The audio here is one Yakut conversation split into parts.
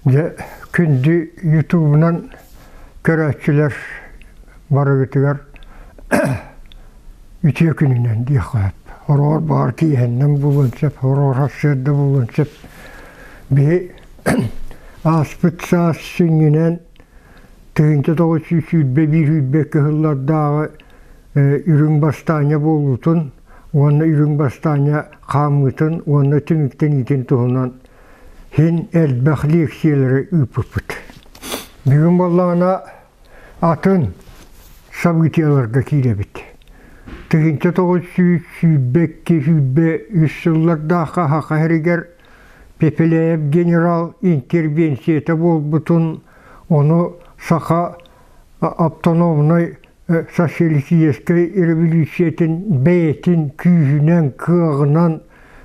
Дьэ, күндү ютубунан көрөөччүлэр барыгытыгар үтүө күнүнэн диэххэ сөп. Хороҕор баҕар киэһэннэн буолуон сөп, хороҕор сарсыарда буолуон сөп. Биһи ааспыт саас сүнньүнэн 1921 сүүрбэ кыһыллардааҕы үрүҥ бастаанньа буолуутун уонна үрүҥ бастаанньа хаамыытын уонна түмүктэниитин туһунан Син элбэх лиэксийэлэри ыыппыппыт. Бүгүн буоллаҕына атын событиеларга киирэбит. 1922-сүүрбэ үс сыллардаахха Саха сиригэр Пепеляев генерал интервенцията буолбутун, ону саха автономнай социалистическай революциятын бэйэтин күүһүнэн, кыаҕынан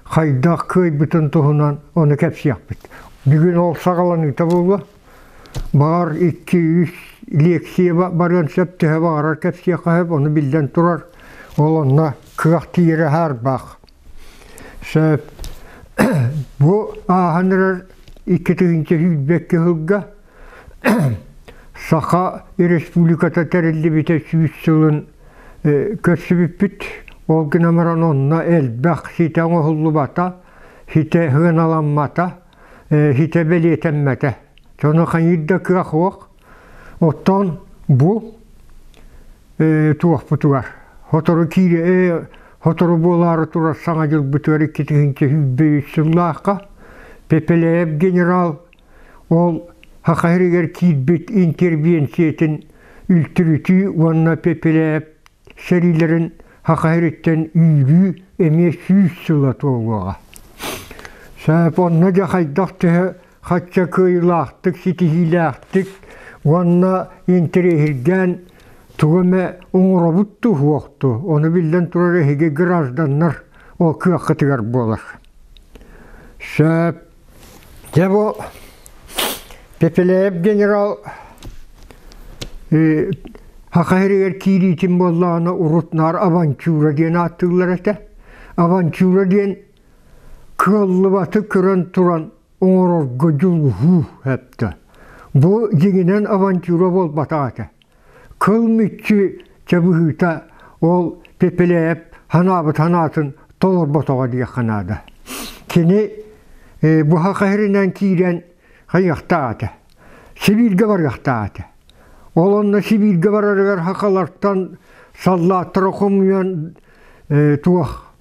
хайдах кыайбытын туһунан ону кэпсиэхпит. Бүгүн ол саҕаланыыта буолуо. Баҕар икки-үс лекция барыан сөп, төһө баҕарар кэпсиэххэ сөп, ону биллэн турар. Ол онно кыах тиийэрэ хаарбах. Сөп. Бу ааһан эрэр 2022 сылга Саха Республиката тэриллибитэ 100 сылын көрсүбүппүт. Ол гынан баран онно элбэх ситэ оҥоһуллубата, ситэ сыаналаммата, ситэ бэлиэтэммэтэ. Ону хайыыр да кыах суох. Оттон бу туохпутугар сотору киирэ сотору буолаары турар Саҥа дьылбытыгар 2023 сыллаахха Пепеляев генерал Ол Саха сиригэр киирбит интервенциятын үлтүрүтүү уонна Пепелээп сэриилэрин Саха сириттэн үүрүү эмиэ 100 сыла туолуоҕа. Сөп онно дьэ хайдах төһө хачча кыайыылаахтык, ситиһиилээхтик уонна интэриэһиргээн тугу эмэ оҥоробут дуу суох дуу, ону биллэн турар эһиги гражданнар ол кыаххытыгар буолар. Сөп Дьэ бу Пепеляев генерал Саха сиригэр киириитин буоллаҕына урут наар авантюра диэн ааттыыллар этэ. Авантюра диэн кыаллыбаты көрөн туран оҥорорго дьулуһуу эптэ. Бу дьиҥинэн авантюра буолбатах этэ. Кыл мүччү чабыһыыта ол Пепелээп санаабыт санаатын толорботоҕо диэххэ наада. Кини быһа сиринэн киирэн хайыахтаах этэ. Сибииргэ барыахтаах этэ. Ол онно Сибииргэ барарыгар сахалартан саллааттары хомуйан туох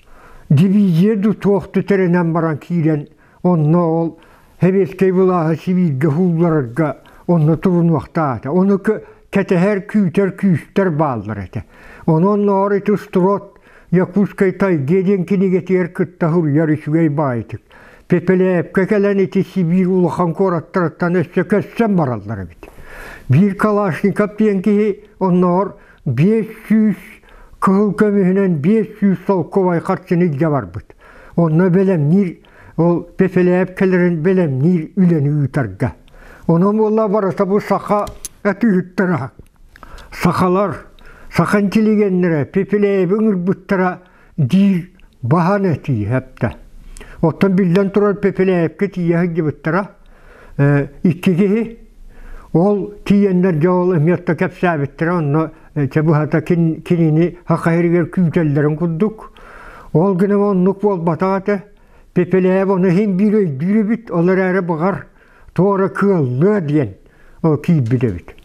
дивизия ду туох тэринэн баран киирэн онно ол Сэбиэскэй былааһы Сибииргэ уулларарга онно турунуохтаах этэ. Ону кэтэһэр, күүтэр күүстэр бааллар этэ. Онон ноор ити Строд Якутской тайге диэн кинигэтигэр кытта суруйар үчүгэй баайытык. Пепелээпкэ кэлэн ити Сибиир улахан куораттарыттан өссө көссөн бараллар эбит. Биир Калашников диэн киһи оннооҕор 500 кыһыл көмүһүнэн 500 солкуобай харчыны илдьэ барбыт. Онно бэлэмниир ол Пепелээп кэлэрин бэлэмниир үлэни ыытарга. Онон буолла барыта бу саха атыыһыттара, сахалар, саха интеллигеннэрэ Пепелээби ыҥырбыттара диир баһан этии эптэ. Оттон биллэн турар Пепелээпкэ тиийэ сылдьыбыттара икки киһи. Ол тиийэннэр дьэ ол эмиэ кэпсээбиттэрэ онно чэ быһата кинини саха сиригэр күүтэллэрин курдук. Ол гынан оннук буолбатах этэ. Пепелээп ону иһин биир өйдүүр эбит, ол эрээри баҕар туора кыаллыа диэн ол киирбит эбит.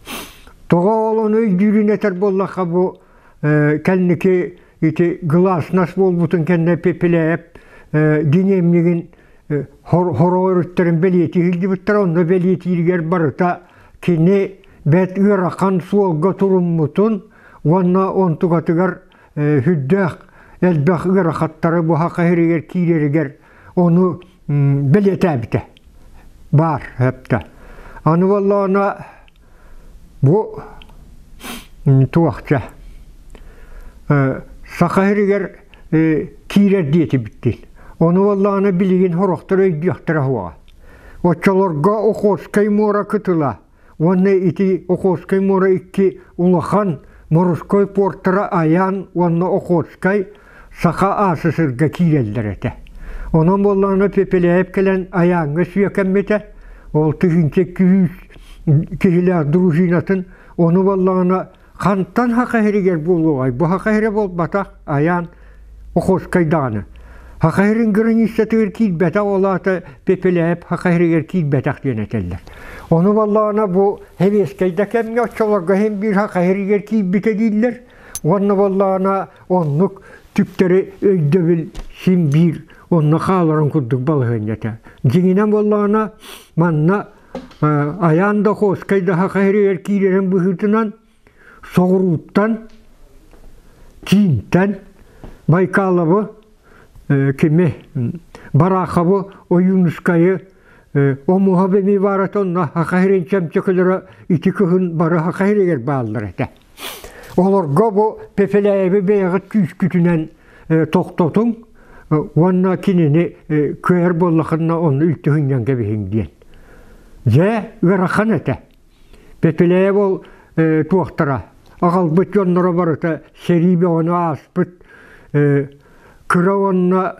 Тоҕо ол ону өйдүүрүн этэр буоллахха бу кэнники ити гласность буолбутун кэннэ Пепелээп динемнигин хоро өрүттэрин бэлиэтии сылдьыбыттара, онно бэлиэтииригэр барыта кини бэрт ыарахан суолга туруммутун уонна онтукатыгар сүрдээх элбэх ыарахаттары бу саха сиригэр киирэригэр ону бэлиэтээбитэ баар эптэ. Аны буоллаҕына бу туохча саха сиригэр киирэр диэтибиттин. Ону буоллаҕына билигин сорохтор өйдүөхтэрэ суоҕа. Оччолорго Охотскай муора кытыла Уонна ити Охотскай муора икки улахан морской портара Аян уонна Охотскай Саха АССР-га киирэллэр этэ. Онон буоллаҕына Пепеляев кэлэн Айааҥҥа сүөкэммитэ. Ол 1200 киһилээх дружинатын ону буоллаҕына хантан Саха сиригэр буолуоҕай? Бу Саха сирэ буолбатах, айаан Охотскай даҕаны. Саха сирин границатыгар киирбэтэх, ол аата Пепеляев Саха сиригэр киирбэтэх диэн этэллэр. Ону буоллаҕына бу Сэбиэскэй да кэмҥэ оччолорго иһин биир Саха сиригэр киирбитэ дииллэр. Уонна буоллаҕына оннук түктэри өйдөбүл син биир онно хааларын курдук балаһыанньа этэ. Дьиҥинэн буоллаҕына манна Айаан да Охотскай да Саха сиригэр киирэрин быһыытынан соҕурууттан, киинтэн Байкаловы, кими Бараховы, Ойуунускайы, Омуһа эмиэ баара онно Саха сирин чөмчөкөлөрө ити кыһын бары Саха сиригэр бааллар этэ. Олорго бу Пепеляеви бэйэҕит күүскүтүнэн тохтотуҥ уонна кинини кыайар буоллаххына онно үлтү сынньан кэбиһиҥ диэн. Дьэ, ыарахан этэ. Пепеляев ол туохтара аҕалбыт дьонноро барыта сэрии бөҕөнү ааспыт кыра уонна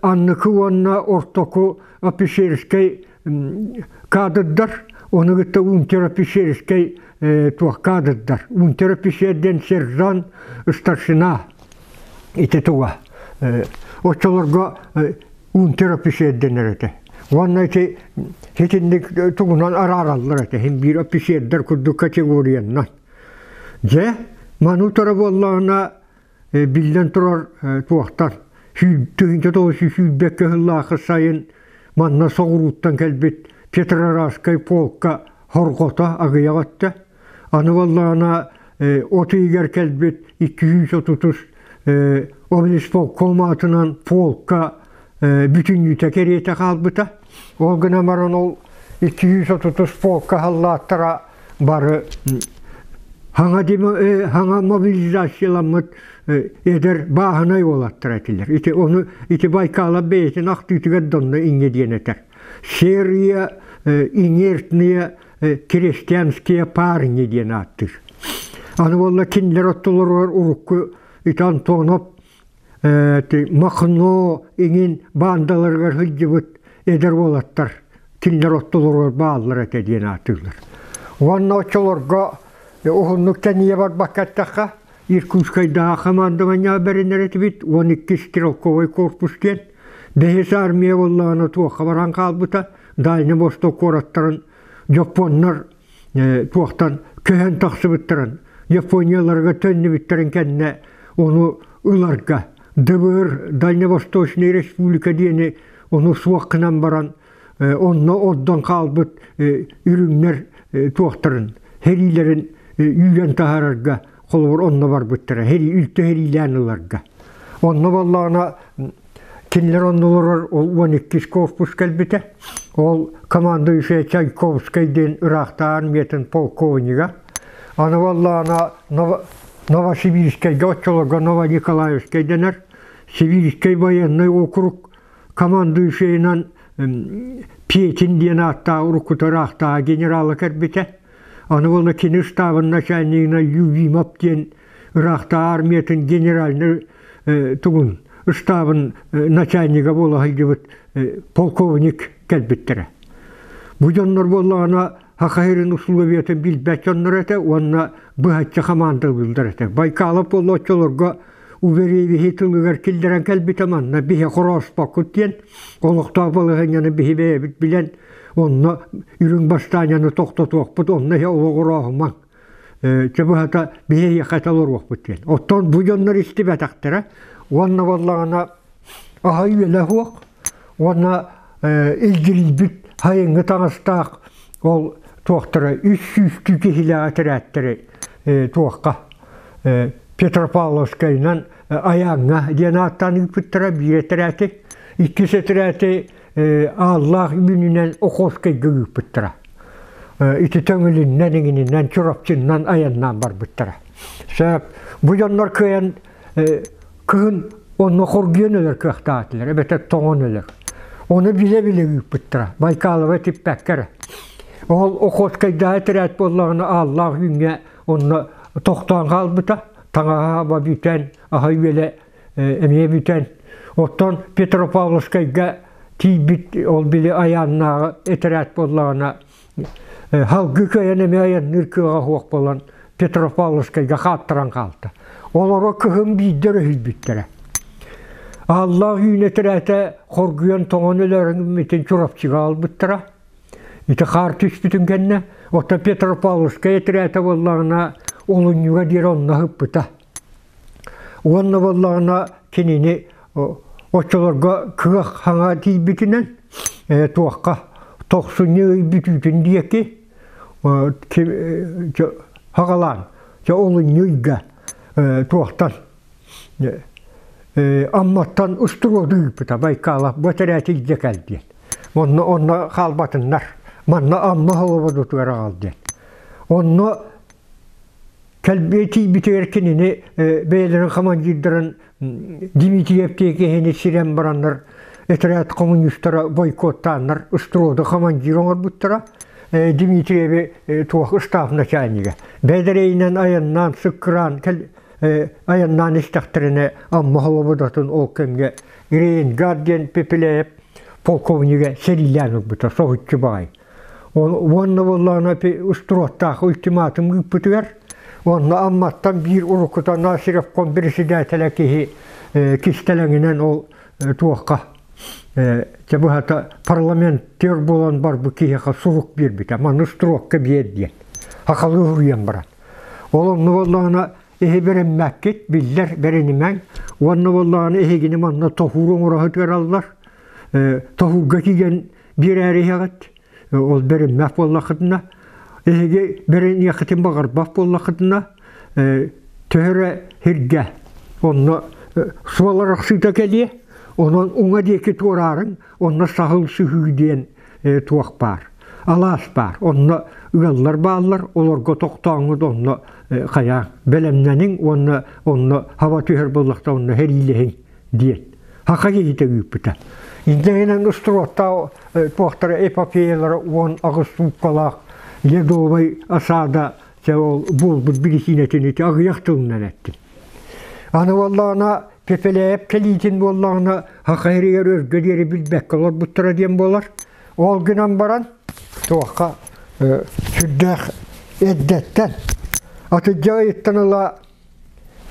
анныкы уонна ортоку офицерскай кадрдар, ону кытта унтер-офицерскай туох кадрдар. Унтер-офицер диэн сержант, старшина ити туга. Оччолорго унтер-офицер дэнэр этэ. Уонна ити итинник тугунан араараллар этэ. Хин биир офицердар курдук категорияннан. Дьэ, маны утары буоллаҕына биллэн турар туохтар 1921 сыллаахы сайын манна соҕурууттан кэлбит Петроградскай полка хорҕото аҕыйах өттө. Аны буоллаҕына от ыйыгар кэлбит 230 облисполком аатынан полка бүтүннүүтэ кэриэтэ хаалбыта. Ол гынан баран ол 230 полка халлааттара бары хаҥа хаҥа мобилизацияламмыт эдэр бааһынай уолаттар этилэр. Ити ону ити Байкала бэйэтин ахтыытыгар донно инньэ диэн этэр. Серые инертные крестьянские парни диэн ааттыыр. Аны буолла кинилэр оттолоругар урукку ити Антонов Махно иҥин баандаларыгар сылдьыбыт эдэр уолаттар кинилэр ортолоругар бааллар этэ диэн ааттыыллар. Уонна оччолорго уһуннук тэнийэ барбакка эттэххэ, Иркутскайдааҕы хамаандабанньаҕа бэринэр этибит, 12 стрелковай корпус диэн. Бэһис армия буоллаҕына туохха баран хаалбыта, Дальний Восток куораттарын дьоппуоннар туохтан көһөн тахсыбыттарын, Японияларга төннүбүттэрин кэннэ ону ыларга ДВР Дальневосточная Республика диэни ону суох гынан баран онно ордон хаалбыт үрүҥнэр туохтарын сэриилэрин үүрэн таһаарарга холобур онно барбыттара сэрии үлтү сэриилээн ыларга онно буоллаҕына Кинилэр оннуларыгар ол 12 корпус кэлбитэ. Ол командующая Чайковскай диэн ыраахтааҕы армиятын полковнига. Аны буоллаҕына Новосибирскайга оччолорго Новониколаевскай дэнэр Сибирскэй военный округ командующайынан Петин диэн ааттаах уруккута ыраахтааҕы генерала кэлбитэ. Аны буолла кини ыстаабын начальнигынан Любимов диэн ыраахтааҕы армиятын генеральный тугун ыстаабын начальнига буола сылдьыбыт полковник кэлбиттэрэ. Бу дьоннор буоллаҕына Саха сирин условиятын билбэт дьоннор этэ уонна быһаччы хамаандалыыллар этэ. Байкалов буолла оччолорго Уверевиһи тылыгар киллэрэн кэлбитэ манна биһи хорооспоккут диэн олохтоох балаһыанньаны биһи бэйэбит билэн онно үрүҥ бастаанньаны тохтотуохпут онно иһэ олоҕурооһумаҥ Чэ быһата биһиэхэ толоруохпут диэн. Оттон бу дьоннор истибэтэхтэрэ уонна буоллаҕына аһа үөлэ суох уонна илдьирийбит сайыҥҥы таҥастаах ол туохтара үс сүүстүү киһилээх этэрээттэри туохха Петропавловскайынан Айааҥҥа диэн ааттаан ыыппыттара биир этэрээти, иккис этэрээти Ааллаах үүнүнэн Охотскайга ыыппыттара. Ити Төҥүлүннэн, иҥининэн, Чурапчыннан айаннаан барбыттара. Сөп. Бу дьоннор кыайан кыһын онно хоргуйан өлөр кыахтаах этилэр, эбэтэр тоҥон өлөр. Ону билэ-билэ ыыппыттара. Байкалова типпэккэ эрэ. Ол Охотскайдааҕы этэрээт буоллаҕына Ааллаах үүҥҥэ онно тохтоон хаалбыта. Таҥаһа бүтэн, аһа-үөлэ эмиэ бүтэн. Оттон Петропавловскайга Тиийбит ол били айааннааҕы этэрээт буоллаҕына Халгы кыайан эмиэ айанныыр кыаҕа суох буолан Петропавловскайга хааттаран хаалта. Олоро кыһын биирдэ өрөһүйбүттэрэ. Ааллаах үүн этэрээтэ хоргуйан тоҥон өлөрүммүтүн Чурапчыга албыттара. Ити хаар түспүтүн кэннэ, оттон Петропавловскай этэрээтэ буоллаҕына олунньуга диэри онно ыһыппыта. Уонна буоллаҕына кинини оччолорго кыах хаҥа тиийбитинэн туохха тохсунньу ый бүтүүтүн диэки хаҕалаан олунньу ыйга туохтан Амматтан устуруоду ыыппыта Байкалов бу этэрээти илдьэ кэл диэн. Онно онно хаалбатыннар. Манна Амма холободутугар аҕал диэн. Онно Кэлбиэ тиийбитигэр кинини бэйэлэрин командирдарын Дмитриев киһини сирэн бараннар этэрээт коммунистара бойкоттааннар устуруоду командир оҥорбуттара. Дмитриеви туох ыстаап начальнига. Бэдэрэйинэн айаннаан сыккыраан айаннаан истэхтэринэ Амма Холободатын ол кэмҥэ Рейнгард диэн Пепеляев полковнига сэриилээн ылбыта соһуччу баҕай. Уонна буоллаҕына устуруоттаах ультиматум ыыппытыгар уонна Амматтан биир уруккута Насировком председателэ киһи кистэлэҥинэн ол туохха чэ быһата парламентер буолан барбыт киһиэхэ сурук биэрбитэ маны устуруокка биэр диэн хахалыы суруйан баран ол онно буоллаҕына эһи бэрэммэккит биллэр бэринимэҥ уонна буоллаҕына эһигини манна тоһуур оҥоро сытыараллар тоһуурга киирэн биэрээри иһэҕит ол бэриммэх буоллаххытына эһиги бэриниэххитин баҕарбат буоллаххытына төһө эрэ сиргэ онно суол арахсыыта кэлиэ онон уҥа диэки туораарыҥ онно саһыл сыһыы диэн туох баар алаас баар онно ыаллар бааллар олорго тохтооҥҥут онно хайаан бэлэмнэниҥ уонна онно хаба түһэр буоллахта онно сэриилэһиҥ диэн Саха киһитэ ыыппыта. Иннинэн устуруоттаах туохтара эпопеялара 18 сууккалаах ледовай осада чэ ол буолбут бирисиинэтин ити аҕыйах тылынан эттим. Аны буоллаҕына Пепеляев кэлиитин буоллаҕына саха сиригэр өргө диэри билбэккэ олорбуттара диэн буолар. Ол гынан баран туохха сүрдээх эрдэттэн атырдьах ыйыттан ыла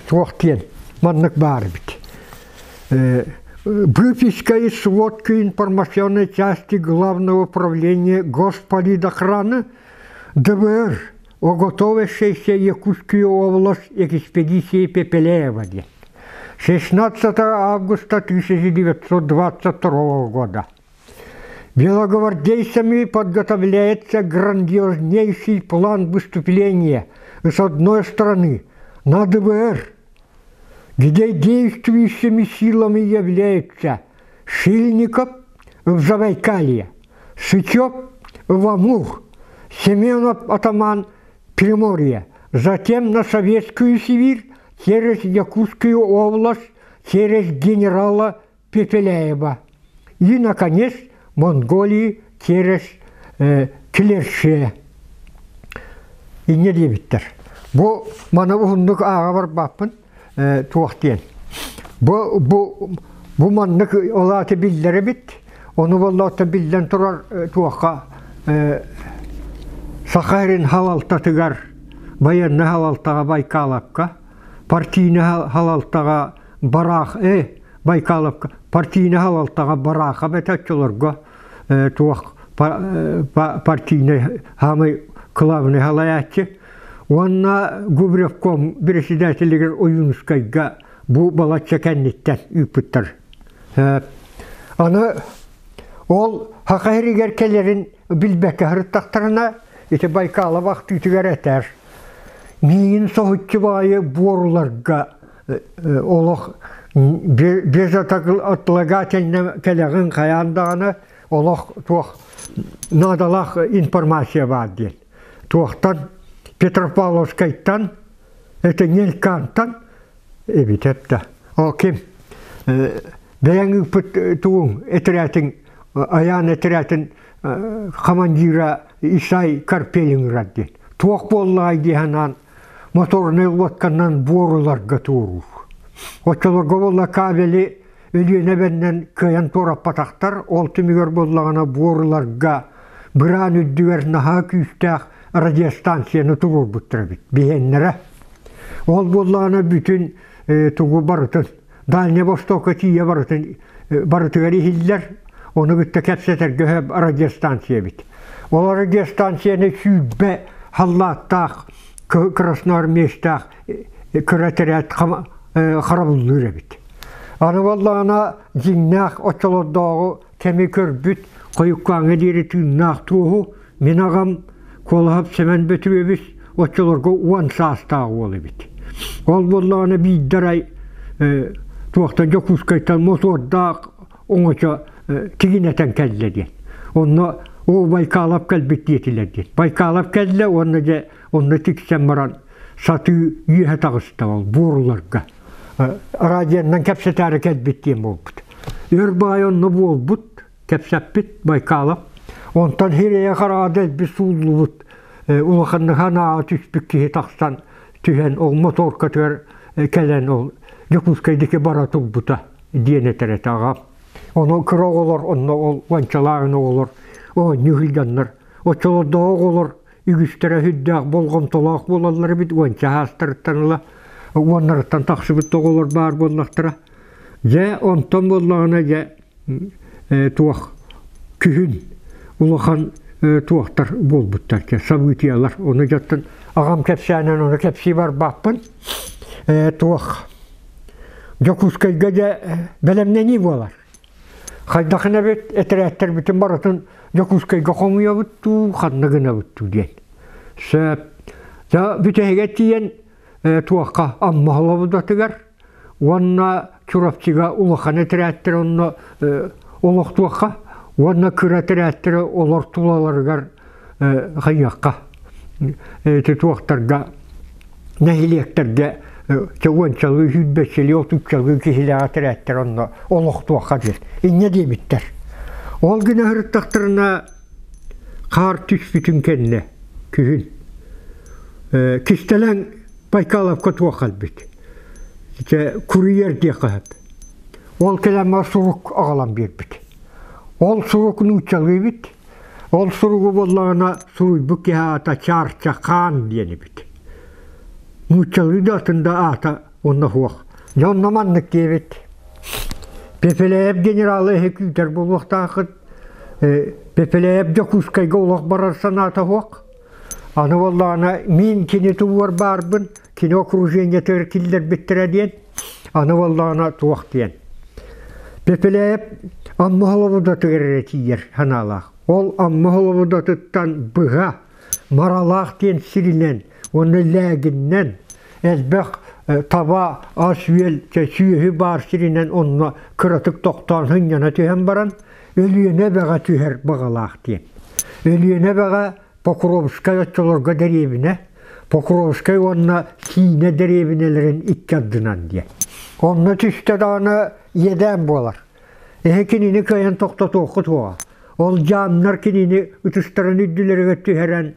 Туох диэн маннык баар эбит. Выписка из сводки информационной части Главного управления Госполитохраны ДБР о готовящейся Якутскую область экспедиции Пепеляева диэн. 16 августа 1922 года. Белогвардейцами подготовляется грандиознейший план выступления с одной стороны на ДВР, где действующими силами являются Шильников в Забайкалье, Сычев в Амур, Семенов атаман Приморье, затем на Советскую Сибирь через Якутскую область, через генерала Пепеляева и, наконец, Монголии через Килерше инньэ диэбиттэр. Бу маны уһуннук ааҕа барбаппын туох диэн. Бу, бу, бу маннык олааты биллэр эбит. Ону боллоотто биллэн турар туохха Саха сирин халалтатыгар байыаннай халалтаҕа Байкалапка, партийнай халалтаҕа Бараах Байкаловка партийнай салалтаҕа Бараахап этэ оччолорго туох партийнай хаамай главный салайааччы уонна Губревком председателигэр Ойуунускайга бу балачча кэнниттэн ыыппыттар. Аны ол Саха сиригэр кэлэрин билбэккэ сырыттахтарына ити Байкалов ахтыытыгар этэр миигин соһуччу баайы буоруларга олох безотлагательно кэлэҕин хайаан даҕаны олох туох наадалаах информация баар диэн. Туохтан Петропавловскайтан, это Нелькантан эбит эптэ. Ол ким бэйэҥ ыыппыт тугуҥ этэрээтиҥ айаан этэрээтин командира Исай Карпелин ырар диэн. Туох буоллаҕай дии санаан моторнай лодканан буоруларга туоруур. Оччолорго буолла кабели Өлүөнэ эбэннэн кыайан туораппатахтар, ол түмүгэр буоллаҕына буоруларга быраан үрдүгэр наһаа күүстээх радиостанцияны туруорбуттар эбит биһиэннэрэ. Ол буоллаҕына бүтүн тугу барытын Дальний Востокка тиийэ барытын барытыгар иһиллэр, ону кытта кэпсэтэргэ радиостанция эбит. Ол радиостанцияны 20 халлааттаах красноармейстаах кыра тэрээт харабыллыыр эбит. Аны буоллаҕына дьиҥнээх оччолордооҕу кэми көрбүт хойуккааҥҥа диэри тыыннаах туоһу мин аҕам Куолаһап Сэмэн Бөтүрүөбүс оччолорго 10 саастаах уол эбит. Ол буоллаҕына биирдэ арай туохтан Дьокуускайтан мотуордаах оҥочо тигинэтэн кэллэ диэн. Онно оо Байкалов кэлбит диэтилэр диэн. Байкалов кэллэ уонна дьэ онно тиксэн баран сатыы үөһэ таҕыста ол буоруларга. Радионан кэпсэтээри кэлбит диэн буолбут. Өр баай онно буолбут, кэпсэппит Байкалов. Онтон хирэйэ хараҕа дэлби сууллубут, улаханнык санааҕа түспүт киһи тахсан түһэн ол моторкатыгар кэлэн ол Дьокуускай диэки бара турбута диэн этэр этэ аҕам. Ону кыра оҕолор онно ол уончалааҕын оҕолор оонньуу сылдьаннар оччолордооҕу оҕолор үгүстэрэ сүрдээх болҕомтолоох буолаллар эбит уонча саастарыттан ыла уоннарыттан тахсыбыт оҕолор баар буоллахтара. Дьэ онтон буоллаҕына дьэ туох күһүн улахан туохтар буолбуттар событиялар ону дьоттон аҕам кэпсээнэн ону кэпсии барбаппын туох Дьокуускайга дьэ бэлэмнэнии буолар. Хайдахына эбит этэрээттэрбитин барытын Дьокуускайга хомуйабыт дуу, ханна гынабыт дуу диэн. Сөп. Дьэ бүтэһигэ тиийэн туохха Амма холобудатыгар уонна Чурапчыга улахан этэрээттэр онно олохтуохха уонна кыра этэрээттэри олор тулаларыгар хайыахха ити туохтарга нэһилиэктэргэ уончалыы сүүрбэччэлии отуччалыы киһилээх этэрээттэр онно олохтуохха диэн инньэ диэбиттэр ол гына сырыттахтарына хаар түспүтүн кэннэ күһүн кистэлэҥ Байкаловка туох кэлбит курьер диэххэ сөп ол кэлэн сурук аҕалан биэрбит ол сурук нууччалыы эбит Ол суругу буоллаҕына суруйбут киһи аата Чаарча Хаан диэн эбит. Нууччалыы да атын да аата онно суох. Дьэ онно маннык диэбит. Пепеляев генералы эһи күүтэр буолуохтааххыт. Пепеляев Дьокуускайга олох барар санаата суох. Аны буоллаҕына мин кини тугугар баарбын, кини окружениетыгар киллэрбиттэрэ диэн, аны буоллаҕына туох диэн. Пепеляев Амма Холобудатыгар эрэ тиийэр санаалаах. Ол Амма Холобудатыттан быһа Маралаах диэн сиринэн уонна Лээгиннэн элбэх таба, ас-үөл, сүөһү баар сиринэн онно кыратык тохтоон сынньана түһэн баран Өлүөнэ эбэҕэ түһэр баҕалаах диэн. Өлүөнэ эбэҕэ Покровскай оччолорго дэриэбинэ, Покровскай уонна Сиинэ дэриэбинэлэрин икки ардынан диэн. Онно түстэ даҕаны иэдээн буолар. Эһэ кинини кыайан тохтотуоххут суоҕа. Ол дьаамнар кинини ытыстарын үрдүлэригэр түһэрэн,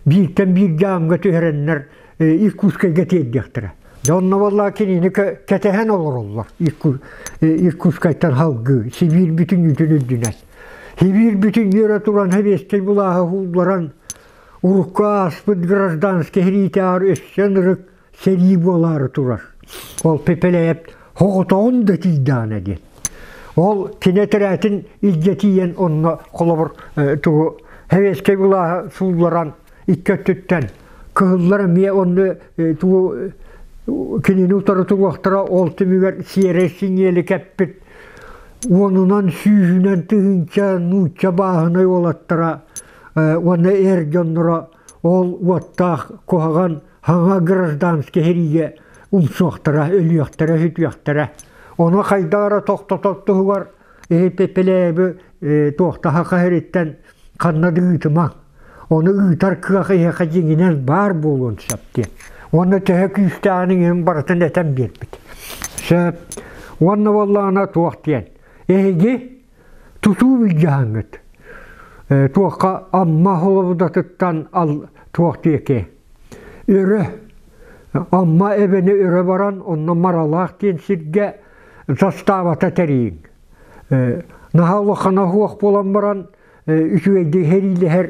бииртэн биир дьаамга түһэрэннэр Иркутскайга тиэрдиэхтэрэ. Дьэ онно буоллаҕа кинини кэтэһэн олороллор Иркутскайтан салгыы Сибиир бүтүннүүтүн үрдүнэн. Сибиир бүтүн үөрэ туран сэбиэскэй былааһы уулларан урукку ааспыт гражданскай сэриитээҕэр өссө ынырык сэрии буолаары турар. Ол Пепелеев соҕотоҕун да тиийдэҕинэ диэн. Ол кини этэрээтин илдьэ тиийэн онно холобур тугу сэбиэскэй былааһы суулларан икки өттүттэн кыһыллар эмиэ онно тугу кинини утары туруохтара ол түмүгэр сиэрэй синиэли кэппит уонунан сүүһүнэн тыһыынча нуучча бааһынай уолаттара уонна эр дьонноро ол уоттаах куһаҕан хаҥа гражданскай сэриигэ умсуохтара өлүөхтэрэ сүтүөхтэрэ ону хайдах эрэ тохтотор туһугар Пепелээби туохтаһа хаһыриттэн ханна да ыытымаҥ ону ыытар кыах эһиэхэ дьиҥинэн баар буолуон сөп диэн уонна төһө күүстээҕин иһин барытын этэн биэрбит сөп уонна буоллаҕына туох диэн эһиги тутуу былдьаһаҥҥыт туохха Амма холобудатыттан туох диэки өрө Амма эбэни өрө баран онно Маралаах диэн сиргэ. заставата тэрийиҥ. Наһаа улахана суох буолан баран үчүгэйдик сэриилэһэр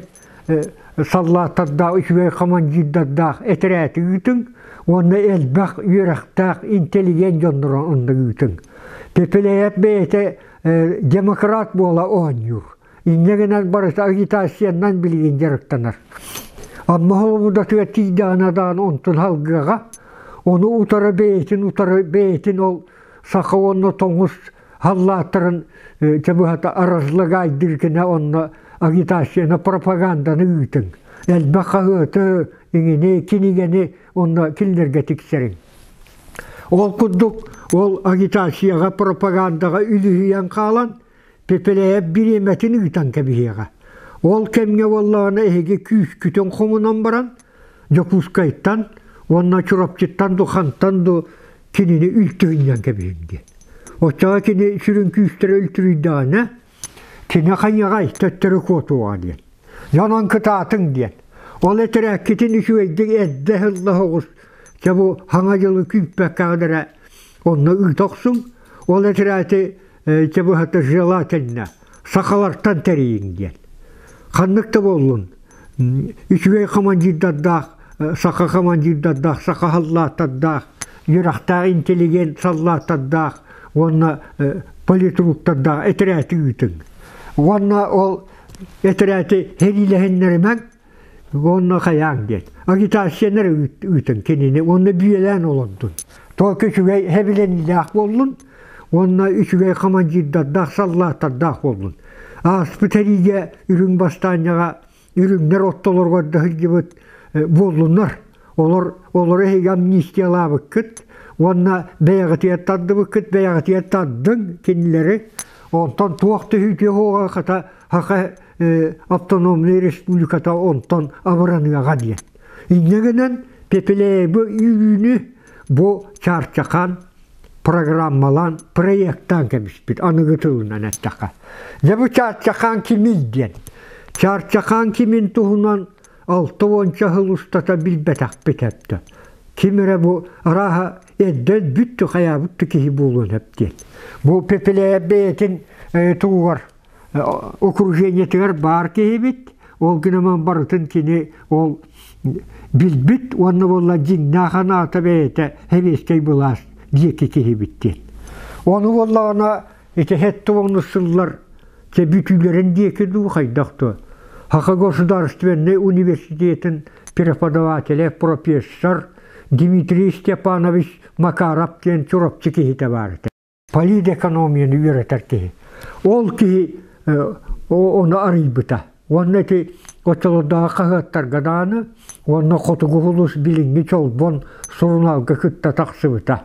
саллааттардаах, үчүгэй командирдардаах этэрээти ыытыҥ уонна элбэх үөрэхтээх интеллигент дьоннору онно ыытыҥ. Пепеляев бэйэтэ демократ буола оонньуур. Инньэ гынан барыта агитациянан билигин дьарыктанар. Амма холобурдатыгар тиийдэҕинэ даҕаны онтун халгыаҕа, ону утары бэйэтин утары бэйэтин ол саха уонна тоҥус халлааттарын чэ быһата разлагайдыыр гына онно агитацияны, пропаганданы ыытыҥ. Элбэх хаһыаты, иҥини, кинигэни онно кинилэргэ тиксэриҥ. Ол курдук ол агитацияҕа, пропагандаҕа үлүһүйэн хаалан Пепеляев бириэмэтин ыытан кэбиһиэҕэ. Ол кэмҥэ буоллаҕына эһиги күүскүтүн хомунан баран Дьокуускайтан уонна Чурапчыттан ду хантан ду кинини үлтүһүнньэн кэбиһиҥ диэн. Оччоҕо кини сүрүн күүстэрэ үлтүрүйдэҕинэ кини хайаҕай төттөрү куотуоҕа диэн. Дьонон кытаатыҥ диэн. Ол этэрээккитин үчүгэйдик эрдэ ыһылла соҕус чэ бу хаҥа дьылы күүппэккэҕит эрэ онно ыыта охсуҥ. Ол этэрээти Ити быһата желательно сахалартан тэрийиҥ диэн. Ханнык да буоллун, үчүгэй командирдардаах, саха командирдардаах, саха саллааттардаах, үөрэхтээх интеллигент саллааттардаах уонна политруктардаах этэрээти ыытыҥ. Уонна ол этэрээти сэриилэһиннэримэҥ, Уонна хайаан диэн. Агитацияны эрэ ыытын кинини уонна бүөлээн олордун. Только үчүгэй хэбилэниилээх буоллун уонна үчүгэй командирдардаах, саллааттардаах буоллун. Ааспыт сэриигэ үрүҥ бастаанньаҕа үрүҥнэр ортолоругар да сылдьыбыт буоллуннар. Олор олору эһиги амнистиялаабыккыт уонна бэйэҕитигэр тардыбыккыт, бэйэҕитигэр тардыҥ кинилэри. Онтон туох түһүүтүө суоҕа хата Саха автономнай республиката онтон абыраныаҕа диэн. Инньэ гынан Пепеляевы үүнү бу чаарчакаан программалаан проектаан кэбиспит аныгы тылынан эттэххэ. Дьэ бу чаарчакаан кимий диэн. Чаарчакаан кимин туһунан 60 сыл устата билбэтэхпит эптэ. Ким эрэ бу арааһа эрдэ өлбүт хайаабыт да киһи буолуон сөп диэн. Бу Пепеляев бэйэтин тугугар окружениетыгар баар киһибит, ол гынан барытын кини ол билбит уонна буолла дьиҥнээх анаата бэйэтэ сэбиэскэй былаас диэки киһибит диэн. Ону буоллаҕына ити сэттэ сыллар чэ бүтүүлэрин диэки дуу хайдах дуо Саха государственнай университетын преподавателэ профессор Дмитрий Степанович Макаров диэн Чурапчы киһитэ баар этэ. Политэкономияны үөрэтэр киһи. Ол киһи ону арыйбыта. Уонна ити оччолордооҕу хаһыаттарга даҕаны уонна Хотугу улуус билиҥҥи Чолбон сурунаалга кытта тахсыбыта.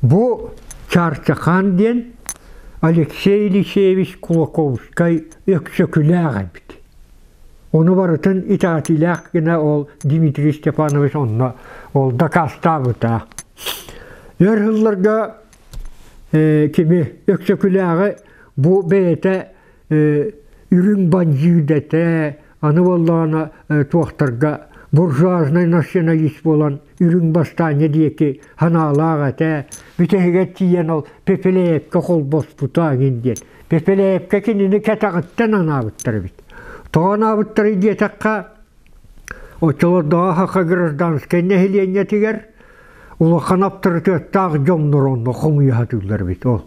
Бу Чаарчахаан диэн Алексей Елисеевич Кулаковскай Өксөкүлээх эбит. Ону барытын итэҕэтиилээх гына ол Дмитрий Степанович онно ол дакаастаабыта. Өр сылларга кими Өксөкүлээҕи бу бэйэтэ үрүҥ бандьыыт этэ, аны буоллаҕына туохтарга буржуазнай националист буолан үрүҥ бастаанньа диэки санаалаах этэ, бүтэһигэр тиийэн ол Пепелеевкэ холбоспута эҥин диэн. Пепелеевкэ кинини кэтэҕиттэн анаабыттар эбит. Тоҕо анаабыттарый диэтэххэ, оччолордооҕу саха гражданскай нэһилиэнньэтигэр улахан аптарытыаттаах дьоннор онно хомуйа сатыыллар эбит ол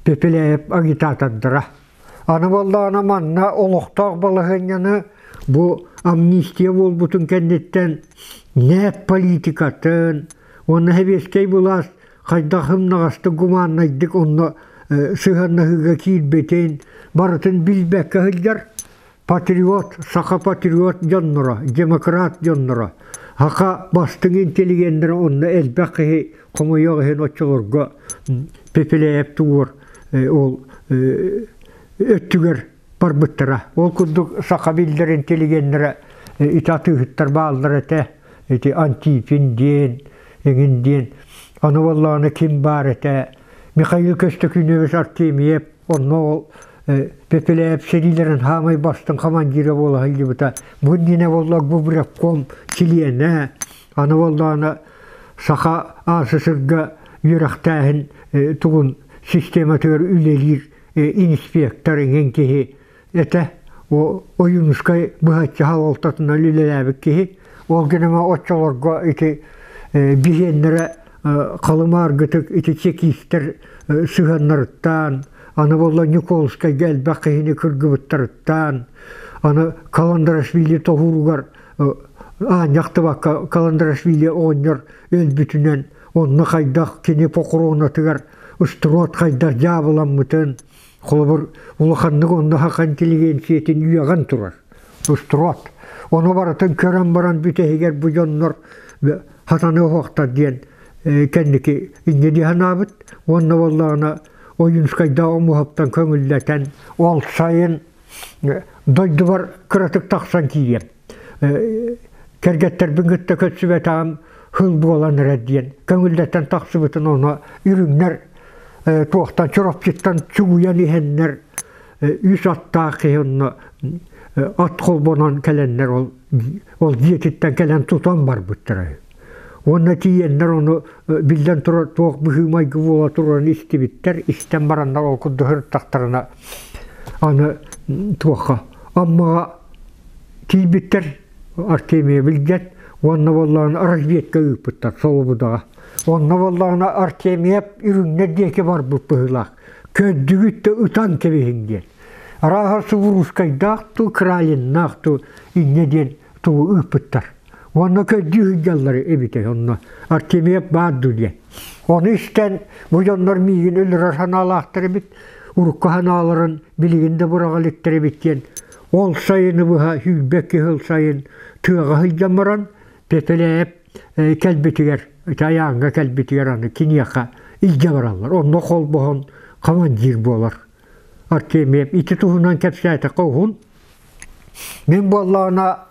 Пепеляев агитатордара. Аны буоллаҕына манна олохтоох балаһыанньаны бу амнистия буолбутун кэнниттэн нээп политикатын уонна сэбиэскэй былаас хайдах ымнаҕастык гуманнайдык онно сыһыаннаһыыга киирбитин барытын билбэккэ сылдьар патриот, саха патриот дьонноро, демократ дьонноро, саха бастыҥ интеллигеннэрэ онно элбэх киһи хомойуох иһин оччолорго Пепеляев тугур ол өттүгэр барбыттара. Ол курдук саха биллэр интеллигеннэрэ ити атыыһыттар бааллар этэ. Ити Антипин диэн, эҥин диэн. Аны буоллаҕына ким баар этэ? Михаил Көстөкүүнэбис Артемьев онно ол Пепеляев сэриилэрин хаамай бастыҥ командира буола сылдьыбыта. Бу иннинэ буолла Губревком чилиэнэ. Аны буоллаҕына Саха АССР-га үөрэхтээһин тугун систематыгар үлэлиир инспектор иҥин киһи этэ. Ойуунускай быһаччы салалтатынан үлэлээбит киһи. Ол гынан оччолорго ити биһиэннэрэ халымааргытык ити чекистэр сыһыаннарыттан, аны буолла Николскайга элбэх киһини кыргыбыттарыттан, аны Каландарашвили тоһууругар аанньахтыбакка Каландарашвили оҕонньор өлбүтүнэн онно хайдах кини похоронатыгар устуруот хайдах дьаабыламмытын, холобур, улаханнык онно саха интеллигенциятын үөҕэн турар устуруот. Ону барытын көрөн баран бүтэһигэр бу дьоннор хатаны оһохтор диэн кэнники инньэ дии санаабыт уонна буоллаҕына Ойуунскайдаах омуһаптан көҥүллэтэн ол сайын дойдубар кыратык тахсан киириэм кэргэттэрбин кытта көрсүбэтэҕим хыл буолан эрэр диэн көҥүллэтэн тахсыбытын ону үрүҥнэр туохтан Чурапчыттан чугуйан иһэннэр үс аттаах киһи онно ат холбонон кэлэннэр ол ол дьиэтиттэн кэлэн тутан барбыттара Уонна тиийэннэр ону биллэн турар туох быһыы-майгы буола турарын истибиттэр, истэн бараннар ол курдук сырыттахтарына аны туохха Аммаҕа тиийбиттэр Артемия билдьэт уонна буоллаҕына разведка ыыппыттар Солобудаҕа. Онно буоллаҕына Артемия үрүҥнэр диэки барбыт быһыылаах. Көрдүгүт да ытан кэбиһиҥ диэн. Арааһа Субуруускайдаах дуу, Кралиннаах дуу инньэ диэн тугу ыыппыттар. Уонна көрдүү сылдьаллар эбитэ онно Артемьев баар дуу диэн. Ону истэн бу дьоннор миигин өлөрөр санаалаахтар эбит, урукку санааларын билигин да быраҕа иликтэр эбит диэн ол сайыны быһа сүүрбэкки сыл сайын тыаҕа сылдьан баран Пепелээп кэлбитигэр, Айааҥҥа кэлбитигэр аны киниэхэ илдьэ бараллар. Онно холбоһон командир буолар Артемьев. Ити туһунан кэпсээтэххэ уһун. Мин буоллаҕына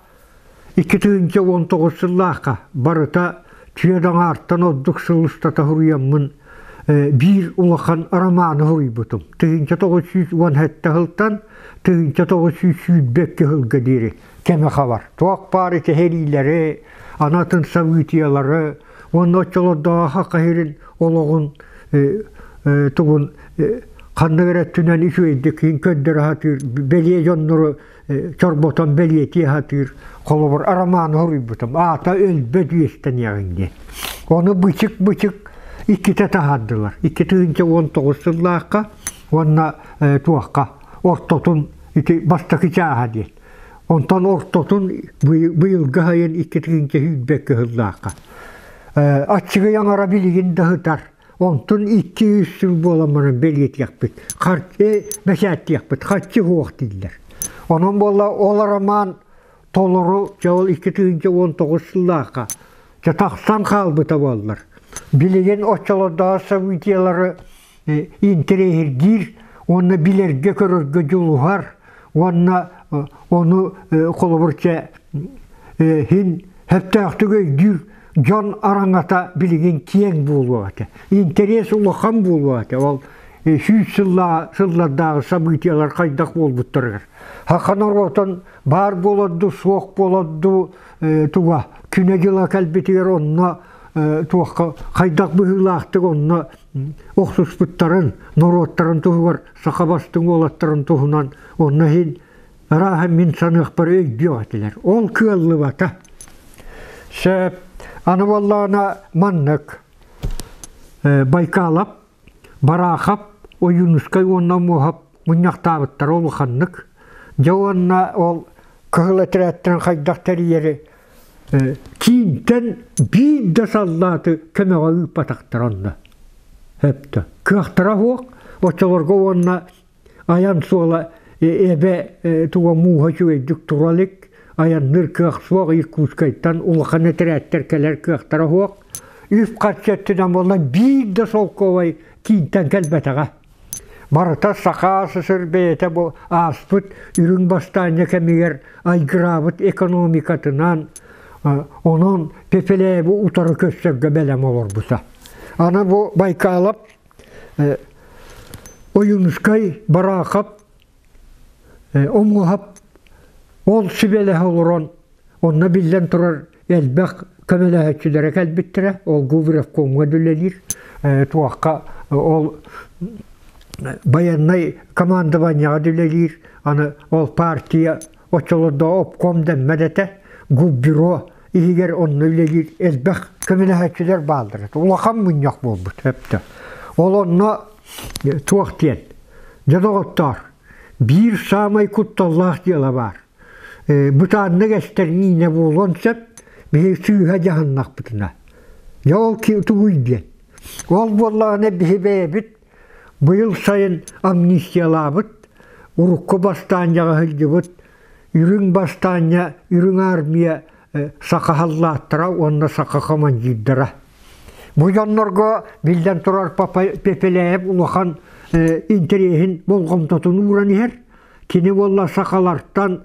2019 сыллаахха барыта түөрт аҥаартан ордук сыл устата суруйаммын биир улахан романы суруйбутум. 1917 сылтан 1922 сылга диэри кэмэ хабар. Туох баар ити сэриилэри, анатын событиялары уонна оччолордооҕу саха сирин олоҕун тугун ханнык эрэ өттүнэн үчүгэйдик көрдөрө сатыыр бэлиэ дьоннору чорботон бэлиэтии сатыыр холобур романы суруйбутум аата өлбөт үөстэниэҕиҥ диэн ону бычык-бычык иккитэ таһаардылар 2019 сыллаахха уонна туохха ортотун ити бастакы чааһа диэн онтон ортотун быйылгы сайын 2021 сыллаахха аччыгый аҥара билигин да сытар Онтон 200 сыл буолан баран бэлиэтиэхпит, харчы бэчээттиэхпит, харчы суох дииллэр. Онон буолла ол роман толору дьэ ол 2019 сыллаахха дьэ тахсан хаалбыта буоллар. Билигин оччолордооҕу событиелары интэриэһиргиир уонна билэргэ-көрөргө дьулуһар уонна ону холобур чэ иһин сөптөөхтүк өйдүүр дьон араҥата билигин киэҥ буолуо этэ. Интэриэс улахан буолуо этэ. Ол сүүс сыллардааҕы событиелар хайдах буолбуттарыгар. Саха норуотун баар буолар дуу, суох буолар дуу туга күнэ-дьыла кэлбитигэр онно туохха хайдах быһыылаахтык онно охсуспуттарын, норуоттарын туһугар саха бастыҥ уолаттарын туһунан онно иһин Арааһа мин саныахпар өйдүөх этилэр. Ол кыаллыбата. Сөп. Аны буоллаҕына маннык Байкалап, Бараахап, Ойуунускай уонна Муоһап мунньахтаабыттара улаханнык. Дьэ уонна ол кыһыл этэрээттэрин хайдах тэрийэри киинтэн биир да саллааты көмөҕө ыыппатахтара онно. Сөптө. Кыахтара суох. Оччолорго уонна Айан суола эбэ туга мууһа үчүгэйдик тура илик, айанныыр кыах суох, Иркутскайтан улахан этэрээттэр кэлэр кыахтара суох. Үп-харчы өттүнэн буолла биир да солкуобай киинтэн кэлбэтэҕэ. Барыта Саха СССР бэйэтэ бу ааспыт үрүҥ бастаанньа кэмигэр айгыраабыт экономикатынан, онон Пепеляевы утары көрсөргө бэлэм олорбута. Аны бу Байкалов Ойуунускай, Бараахап, Омуоһап ол сүбэлэһэ олорон онно биллэн турар элбэх көмөлөһөөччүлэрэ кэлбиттэрэ. Ол Губревкомҥа үлэлиир. туохха ол байыаннай командованиеҕа үлэлиир, аны ол партия оччолордоо обком дэммэт этэ, губбюро иһигэр онно үлэлиир элбэх көмөлөһөөччүлэр бааллар этэ. Улахан мунньах буолбут өптө. Ол онно туох диэн, дьэ доҕоттоор, биир саамай кутталлаах дьыала баар. Бытааннык эстэр миинэ буолуон сөп, биһи сыыһа дьаһаннахпытына. Дьэ ол тугуй диэн. Ол буоллаҕына биһи бэйэбит быйыл сайын амнистиялаабыт, урукку бастаанньаҕа сылдьыбыт Үрүҥ бастаанньа, Үрүҥ армия саха халлааттара уонна саха командирдара. Бу дьоннорго биллэн турар Пепеляев улахан интэриэһин болҕомтотун ууран иһэр. Кини буолла сахалартан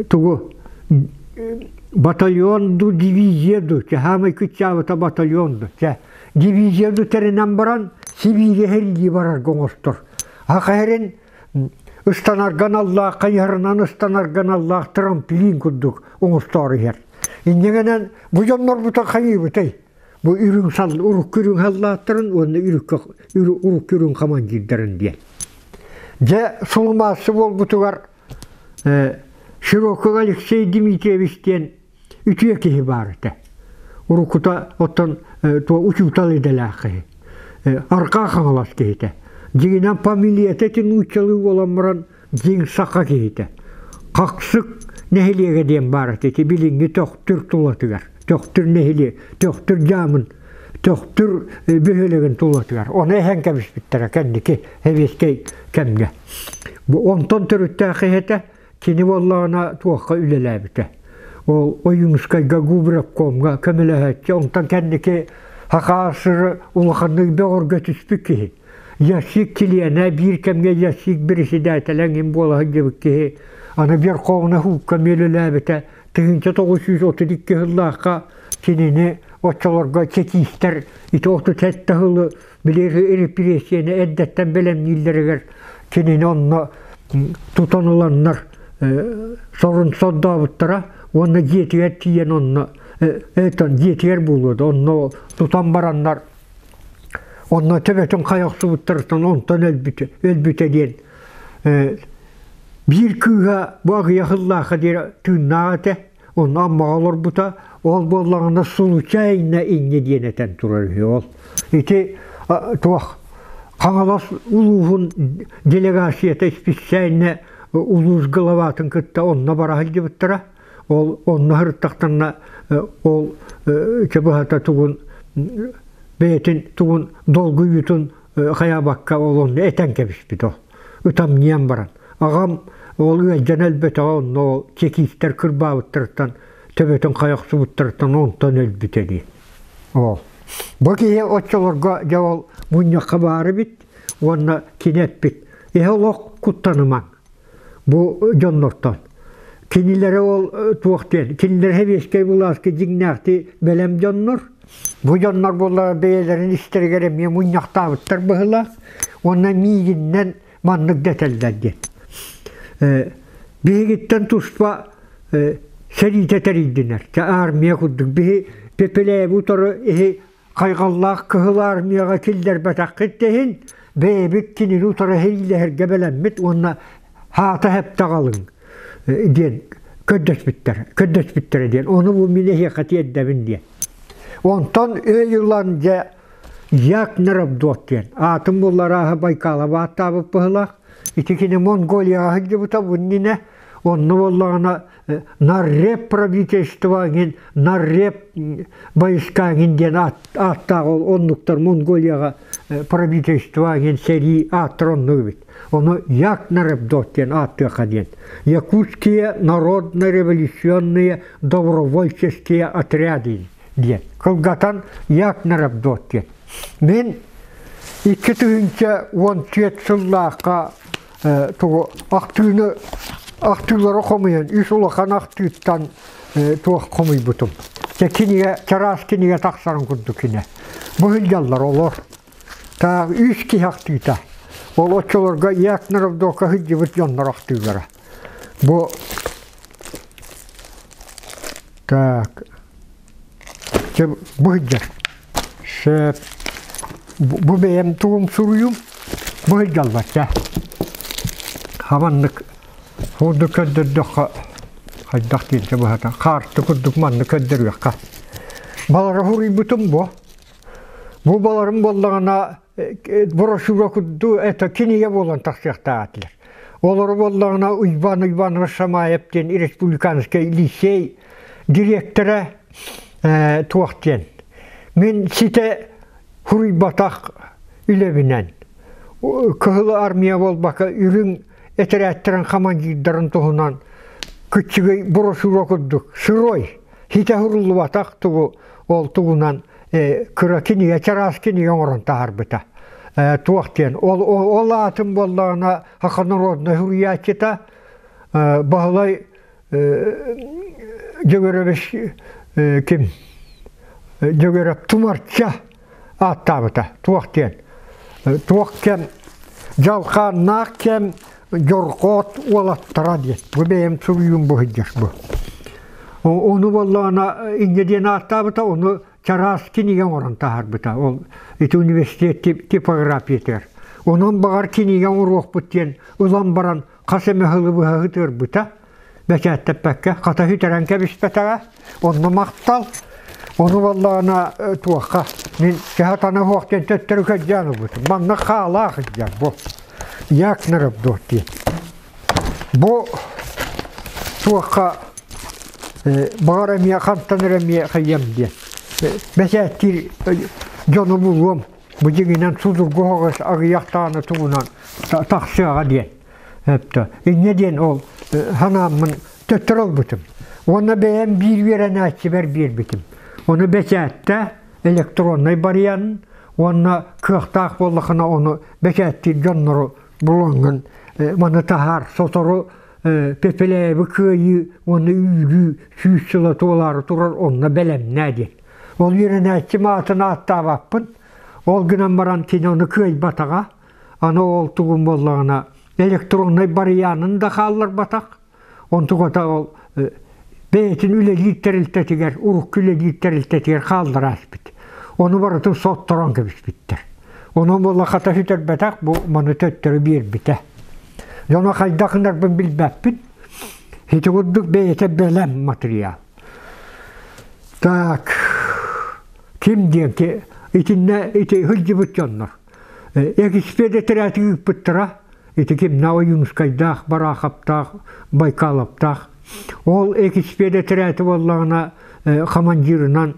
тугу батальон ду дивизия ду саамай кыччаабыта батальон ду дивизия ду тэринэн баран Сибиири сэрии барарга оҥостор. Аха ыстанарга аналлаах, хайыһарынан ыстанарга аналлаах трамплин курдук оҥостоору иһэр. Инньэ бу дьоннорбутун хайыыбытай? Бу үрүҥ сал урукку үрүҥ халлааттарын уонна урукку үрүҥ командирдарын диэн. Дьэ, сулумаассы буолбутугар Широков Алексей Дмитриевич диэн үтүө киһи баар этэ. Уруккута оттон учуутал идэлээх киһи. Арҕаа Хаҥалас киһитэ. Дьиҥинэн фамилията ити нууччалыы буолан баран дьиҥ саха киһитэ. Хахсык нэһилиэгэ диэн баар этэ ити билиҥҥи Төхтүр тулатыгар. Төхтүр нэһилиэк, Төхтүр дьаамын, Төхтүр бөһүөлэгин тулатыгар. Ону эһэн кэбиспиттэрэ кэнники сэбиэскэй кэмҥэ. Бу онтон төрүттээх киһи этэ. Кини буоллаҕына туохха үлэлээбитэ. Ол Ойуунускайга Губревкомҥа көмөлөһөөччү, онтон кэнники Хакаасыры улаханнык бөҕөргөтүспүт киһи. Ясик чилиэнэ, биир кэмҥэ Ясик председателэ эҥин буола сылдьыбыт киһи. Аны Верховнай Суукка эмиэ үлэлээбитэ. 1932 сыллаахха кинини оччолорго чекистэр ити 37 сылы били репрессияны эрдэттэн бэлэмнииллэригэр кинини онно тутан ыланнар сорун сордообуттара уонна дьиэтигэр тиийэн онно дьиэтигэр буолуо да онно тутан бараннар онно төбөтүн хайа охсубуттарыттан онтон өлбүтэ өлбүтэ диэн биир кыыһа бу аҕыйах сыллаахха диэри тыыннаах этэ Онно Аммаҕа олорбута, ол буоллаҕына случайно инньэ диэн этэн турар үһү ол. Ити туох Хаҥалас улууһун делегацията специально улуус главатын кытта онно бара сылдьыбыттара. Ол онно сырыттахтарына ол быһата тугун бэйэтин тугун долгуйуутун хайаабакка ол онно этэн кэбиспит ол. Ытамньыйан баран. Аҕам ол ыалдьан өлбөтөҕө онно ол чекистэр кырбаабыттарыттан төбөтүн хайа охсубуттарыттан онтон өлбүтэ дии. Ол. Бу киһи оччолорго дьэ ол мунньахха баар эбит уонна кини эппит эһэ олох куттанымаҥ бу дьоннортон. Кинилэри ол туох диэн кинилэр сэбиэскэй былааска дьиҥнээхтии бэлэм дьоннор. Бу дьоннор буоллар бэйэлэрин истэригэр эмиэ мунньахтаабыттар быһыылаах уонна миигиннэн маннык дэтэллэр диэн. Биһигиттэн туспа сэриитэ тэрийдинэр. Армия курдук. Биһи Пепеляевы утары иһи хайҕаллаах Кыһыл Армияҕа киллэрбэтэххит да иһин, бэйэбит кинини утары сэриилэһэргэ бэлэммит уонна хаата хэптэҕалыҥ диэн көрдөспүттэр, көрдөспүттэрэ диэн. Ону бу мин эһиэхэ тиэрдэбин диэн. Онтон өй ылан дьэ Як Нарабдот диэн аатын булларааһы Байкалаба ааттаабыт быһылаах. Ити кини Монголияҕа сылдьыбыта бу иннинэ. Онно буоллаҕына нарреп правительство эҥин, нарреп войска эҥин диэн ааттаах ол оннуктар Монголияҕа правительство эҥин сэрии ааттар оннук эбит. Ону Як Нарабдот диэн ааттыахха диэн. Якутские народно-революционные добровольческие отряды диэн кылгатан Як Нарабдот диэн. Мин 2014 сыллаахха тугу ахтыыны ахтыылары хомуйан үс улахан ахтыыттан туох хомуйбутум. Дьэ кинигэ чараас кинигэ тахсарын курдук кинэ. Бу сылдьаллар олор. Таах үс киһи ахтыыта. Ол оччолорго Як Нарабдокка сылдьыбыт дьоннор ахтыылара. Бу так Чэ, бу сылдьар. Сөп. Бу бэйэм тугум суруйум бу сылдьаллар Хаманнык курдук көрдөрдөххө хайдах диэнчэ быһата хаарты курдук маннык көрдөрүөххэ. Балары суруйбутум бу. Бу баларым буоллаҕына брошюра курдук это кинигэ буолан тахсыахтаах этилэр. Олору буоллаҕына Уйбаан Уйбанович Шамаев диэн республиканскай лицей дириэктэрэ туох диэн мин ситэ суруйбатах үлэбинэн Кыһыл Армия буолбакка үрүҥ этэрээттэрин хамандьыырдарын туһунан кыччыгый брошюра курдук сырой ситэ суруллубатах тугу ол тугунан кыра кинигэ чараас кинигэ оҥорон таһаарбыта туох диэн ол ол аатын буоллаҕына саха народнай суруйааччыта Баһылай Дьөгүөрэбис ким Дьөгүөрэп Тумарча ааттаабыта туох диэн туох кэм дьалхааннаах кэм дьорҕоот уолаттара диэн бу бэйэм суруйуум бу сылдьар бу ону буоллаҕына инньэ диэн ааттаабыта ону чараас кинигэ оҥорон таһаарбыта ол ити университет типографиятыгар онон баҕар кинигэ оҥоруохпут диэн ылан баран хас эмэ сылы быһа ытырбыта бэчээттэппэккэ хата сүтэрэн кэбиспэтэҕэ онно махтал ону буоллаҕына туохха мин кэһэ суох диэн төттөрү көрдөөн ылбытым манна хаалаах илдьэр бу Якнеров дуо диэн бу туохха баҕар эмиэ хантан эрэ эмиэ хайыам диэн бэчээттиир дьону булуом бу дьиҥинэн судургу оһоҕос аҕыйах даҕаны тугунан тахсыаҕа диэн Эптэ. Инньэ диэн ол санааммын төттөрү ылбытым. Уонна бэйэм биир үөрэнээччибэр биэрбитим. Ону бэчээттэ электроннай барыйан уонна кыахтаах буоллахына ону бэчээттиир дьоннору булаҥҥын маны таһаар сотору Пепеляевы кыайыы уонна үүрүү сүүс сыла туолаары турар онно бэлэмнээ диэн. Ол үөрэнээччим аатын ааттаабаппын. Ол гынан баран кини ону кыайбатаҕа. Аны ол тугун буоллаҕына электроннай барыйаанын да хаалларбатах. Онтуката ол бэйэтин үлэлиир тэрилтэтигэр, урукку үлэлиир тэрилтэтигэр хааллара ааспыт. Ону барытын сотторон кэбиспиттэр. Онон буолла хата сүтэрбэтэх, бу маны төттөрү биэрбитэ. Дьоно хайдах гынарбын билбэппин. Ити курдук бэйэтэ бэлэм матырыйаал. Так, ким диэн итиннэ ити сылдьыбыт дьоннор. Экспиэт этэрээти ыыппыттара. Ити кимнээх Ойуунускайдаах, Бараахаптаах, Байкаловтаах. Ол экспиэт этэрээти буоллаҕына командирынан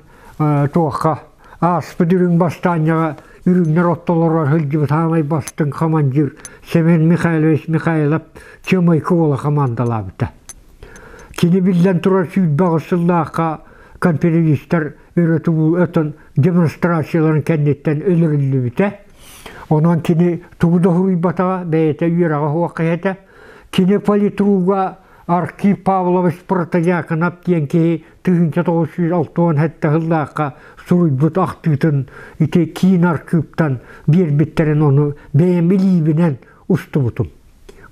туохха ааспыт үрүҥ бастаанньаҕа үрүҥнэр оттолоро сылдьыбыт саамай бастыҥ командир Семен Михайлович Михайлов Чымайкы уола командалаабыта. Кини биллэн турар 28 сыллаахха конференцистар өрө өтөн демонстрацияларын кэнниттэн өлөрүллүбүтэ. Онон кини тугу да суруйбатаҕа, бэйэтэ үөрэҕэ суох киһи этэ. Кини политруга Архип Павлович Протодьяконов диэн киһи 1967 сыллаахха суруйбут ахтыытын ити киин архыыптан биэрбиттэрин ону бэйэм илиибинэн устубутум.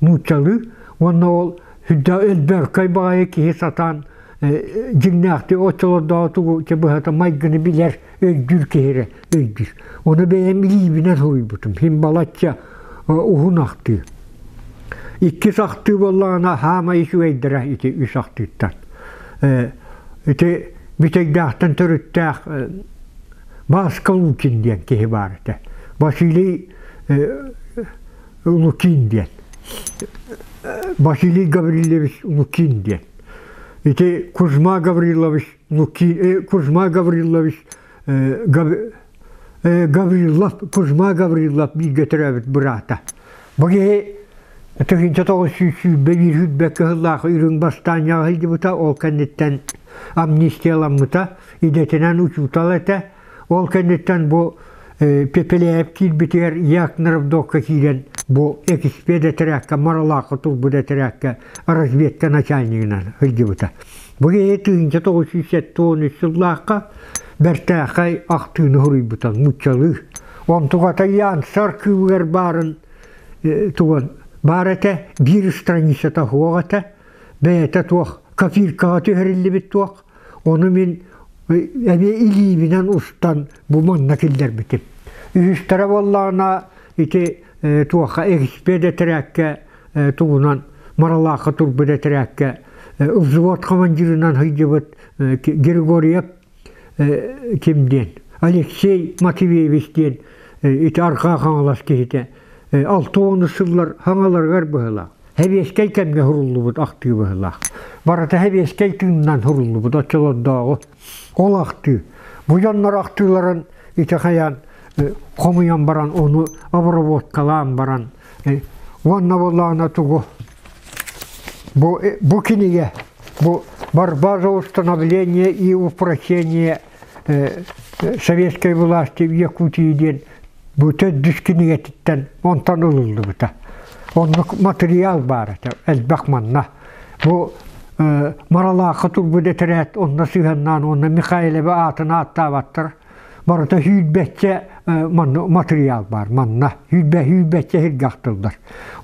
Нууччалыы уонна ол өлбөркөй баҕайы киһи сатаан дьиҥнээхтик оччолордооҕу тугу быһата майгыны билэр өйдүүр киһи эрэ өйдүүр. Ону бэйэм илиибинэн суруйбутум. Син балачча уһун ахтыы. Иккис ахтыы буоллаҕына хаамай үчүгэйдэрэ ити үс ахтыыттан. Ити Бүтэйдээхтэн төрүттээх Бааска Лукин диэн киһи баар этэ. Василий Лукин диэн. Василий Гаврильевич Лукин диэн. Ити Кузьма Гаврилович Лукин, Кузьма Гаврилович Гаврилов, Кузьма Гаврилов бииргэ төрөөбүт быраата. Бу киһи 1921 сүүрбэккэ сыллаах үрүҥ бастаанньаҕа сылдьыбыта, ол кэнниттэн амнистияламмыта, идэтинэн учуутал этэ. Ол кэнниттэн бу Пепеляев киирбитигэр Якнеровдокка киирэн бу экспед этэрээккэ Маралаахха турбут этэрээккэ разведка начальнигынан сылдьыбыта. Бу киһи 1973 сыллаахха бэртээхэй ахтыыны суруйбута нууччалыы. Онтугата Янсар кыыбыгар баарын тугун баар этэ, биир страницата суох этэ, бэйэтэ туох копиркаҕа түһэриллибит туох Ону мин эмиэ илиибинэн устан бу манна киллэрбитим. Үһүстэрэ буоллаҕына ити туохха экспед этэрээккэ тугунан Маралаахха турбут этэрээккэ взвод командирынан сылдьыбыт Григорьев ким диэн Алексей Матвеевич диэн ити Арҕаа Хаҥалас киһитэ 60 сыллар хаҥаларыгар быһыылаах. Сэбиэскэй кэмҥэ суруллубут ахтыы быһыылаах. Барыта сэбиэскэй тыынынан суруллубут оччолордооҕу. Ол ахтыы. Бу дьоннор ахтыыларын ити хайаан хомуйан баран ону обработкалаан баран уонна буоллаҕына тугу бу, бу кинигэ бу борьба за установление и упрочение советской власти в Якутии диэн бу төрдүс кинигэтиттэн онтон ылыллыбыта. Оннук материал баар этэ, элбэх манна. Бу Маралаахха турбут этэрээт онно сыһыаннаан уонна Михайловы аатын ааттаабаттар. Барыта сүүрбэччэ манна матырыйаал баар манна сүүрбэ сүүрбэччэ сиргэ ахтыллар.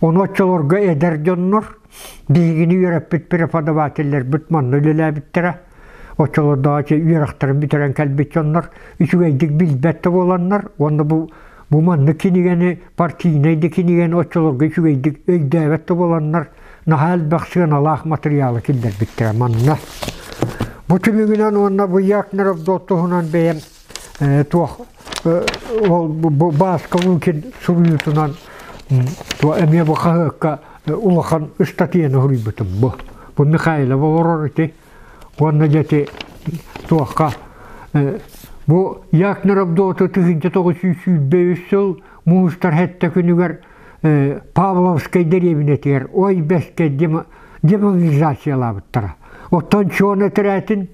Ону оччолорго эдэр дьоннор биһигини үөрэппит преподавателлэрбит манна үлэлээбиттэрэ. Оччолордоочу үөрэхтэрин бүтэрэн кэлбит дьоннор үчүгэйдик билбэт да буоланнар уонна бу бу маннык кинигэни партийнай да кинигэни оччолорго үчүгэйдик өйдөөбөт да буоланнар наһаа элбэх сыаналаах матырыйаалы киллэрбиттэрэ манна. Бу түмүгүнэн уонна бу Якнеров туһунан бэйэм туох ол бу Бааска Лукин суруйуутунан эмиэ бу хаһыакка улахан ыстатыйаны суруйбутум бу. Бу Михайлов олорор ити. Уонна дьэ ити туохха бу Якнеров доту 1923 сыл муустар сэттэ күнүгэр Павловскай дэриэбинэтигэр ой бэскэ демобилизациялаабыттара. Оттон Чуон этэрээтин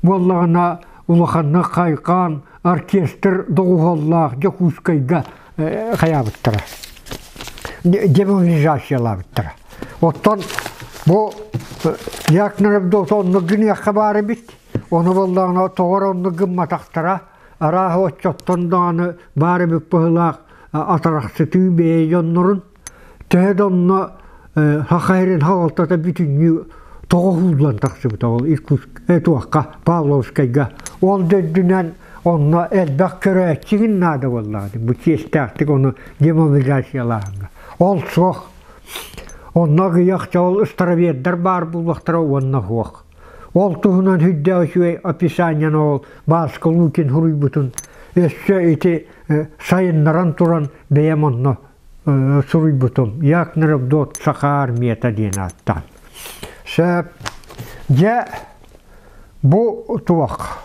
буоллаҕына улаханнык хайҕаан оркестр доҕуһуоллаах Дьокуускайга хайаабыттара. Демобилизациялаабыттара. Оттон бу Якнеров дота оннук гыныахха баар эбит. Ону буоллаҕына тоҕор оннук гымматахтара. Арааһа оччоттон даҕаны баар эбит быһыылаах атарахсытыы бэйэ дьоннорун төһө да онно Саха сирин салалтата бүтүннүү тоҕо уһууллан тахсыбыта ол Иркутск туохха Павловскайга ол да үрдүнэн онно элбэх көрөөччүгүн наада буоллаҕа бу чиэстээхтик ону демобилизациялааһыҥҥа ол суох онно аҕыйах ол старовердар баар буолуохтара уонна суох Ол туһунан сүрдээх үчүгэй описаниены ол Бааска Лукин суруйбутун өссө ити сайыннаран туран бэйэм онно суруйбутум. Якнеров дот Саха армията диэн ааттаан. Сөп. Дьэ, бу туох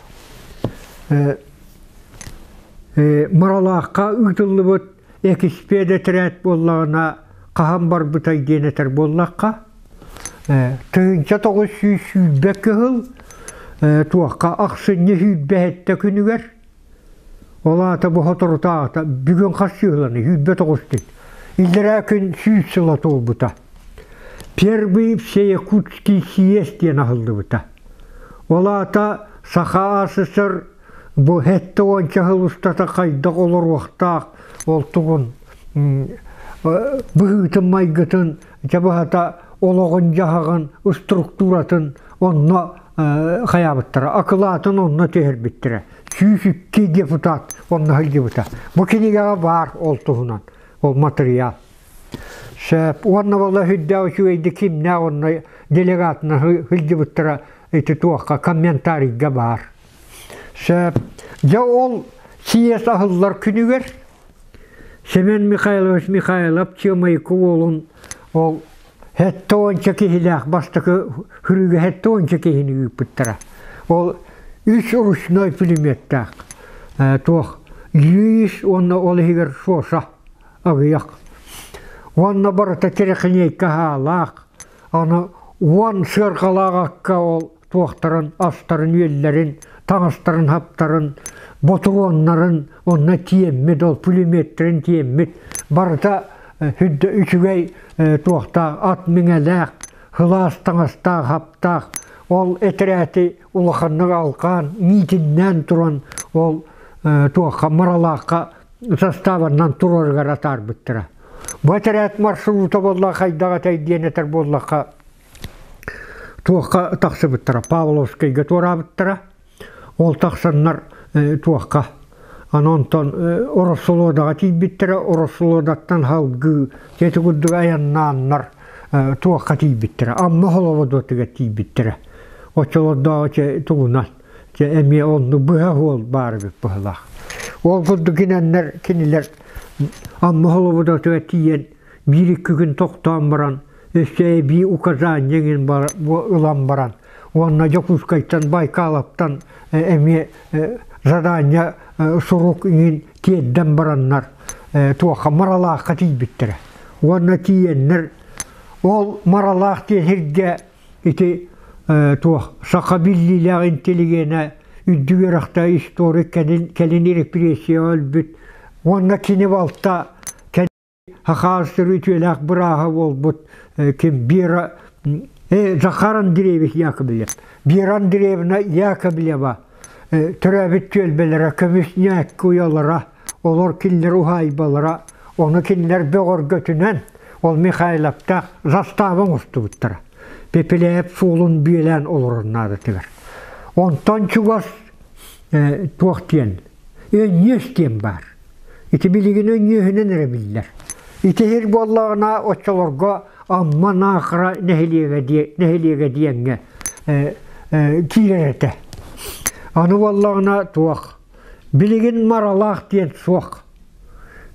Мыралаахха ыытыллыбыт экиспиэд этэрээт буоллаҕына хаһан барбытай диэн этэр буоллахха, 1920 кыһыл туохха ахсынньы 27 күнүгэр ол аата бу соторутааҕыта бүгүн хас сыһыланы 29 күн иллэрээ күн 100 сыла туолбута Первый всеякутский съезд диэн аһыллыбыта. Ол аата Саха АССР бу сэттэ уонча сыл устата хайдах олоруохтаах ол тугун быһыытын-майгытын дьэ быһата олоҕун-дьаһаҕын структуратын онно хайаабыттара акылаатын онно түһэрбиттэрэ 102 депутат онно сылдьыбыта бу кинигэҕэ баар ол туһунан ол матырыйаал сөп уонна буолла сүрдээх үчүгэйдик кимнээх онно делегатынан сылдьыбыттара ити туохха комментарийга баар Сөп. Дьэ ол съезд аһыллар күнүгэр Семен Михайлович Михайлов Чыамайыкы уолун ол 70 киһилээх бастакы хүрүгэ 70 киһини ыыппыттара. Ол үс ручной пулеметтаах туох Льюис уонна ол иһигэр Шоша аҕыйах. Уонна барыта тирэхиниэйкэ хаалаах. Аны уон сыарҕалаах акка ол туохтарын, астарын-үөллэрин, таҥастарын-хаптарын, ботуруоннарын онно тиэммит, ол пулеметтэрин тиэммит барыта сүрдэ үчүгэй туохтаах ат миҥэлээх, сылаас таҥастаах, хаптаах ол этэрээти улаханнык алҕаан, миитиннээн туран ол туохха Маралаахха составаннан турарыгар атаарбыттара. Бу этэрээт маршрута буолла хайдах этэй диэн этэр буоллахха туохха тахсыбыттара Павловскайга туораабыттара ол тахсаннар туохха Аны онтон Ороссолуодаҕа тиийбиттэрэ, Ороссолуодаттан салгыы ити курдук айаннааннар туохха тиийбиттэрэ, Амма Холободуотугар тиийбиттэрэ. Оччолордооҕу чэ тугунан, чэ эмиэ оннук быһа суол баар эбит быһылаах. Ол курдук гинэннэр кинилэр Амма Холободуотугар тиийэн биир-икки күн тохтоон баран, өссө эбии указание эҥин ылан баран, уонна Дьокуускайтан Байкаловтан эмиэ задание сурук иҥин тиэрдэн бараннар туохха Маралаахха тиийбиттэрэ. Уонна тиийэннэр ол Маралаах диэн сиргэ ити туох саха биллиилээх интеллигенэ үрдүк үөрэхтээх историк кэлин, кэлин репрессияҕа өлбүт уонна кини балта Хахаастыр үтүөлээх бырааһа буолбут ким Вера Захар Андреевич Яковлев. Вера Андреевна Яковлева төрөөбүт түөлбэлэрэ, көмүс ньээкки уйалара, олор кинилэр уһаайбалара, ону кинилэр бөҕөргөтүнэн ол Михайловтаах застава оҥостубуттара. Пепеляев суолун бүөлээн олорор наадатыгар. Онтон чугас туох диэн Өнньүөс диэн баар. Ити билигин өнньүөһүнэн эрэ биллэр. Ити сир буоллаҕына оччолорго Амма Наахара нэһилиэгэ, нэһилиэгэ диэҥҥэ киирэр этэ. Аны буоллаҕына туох билигин Маралаах диэн суох.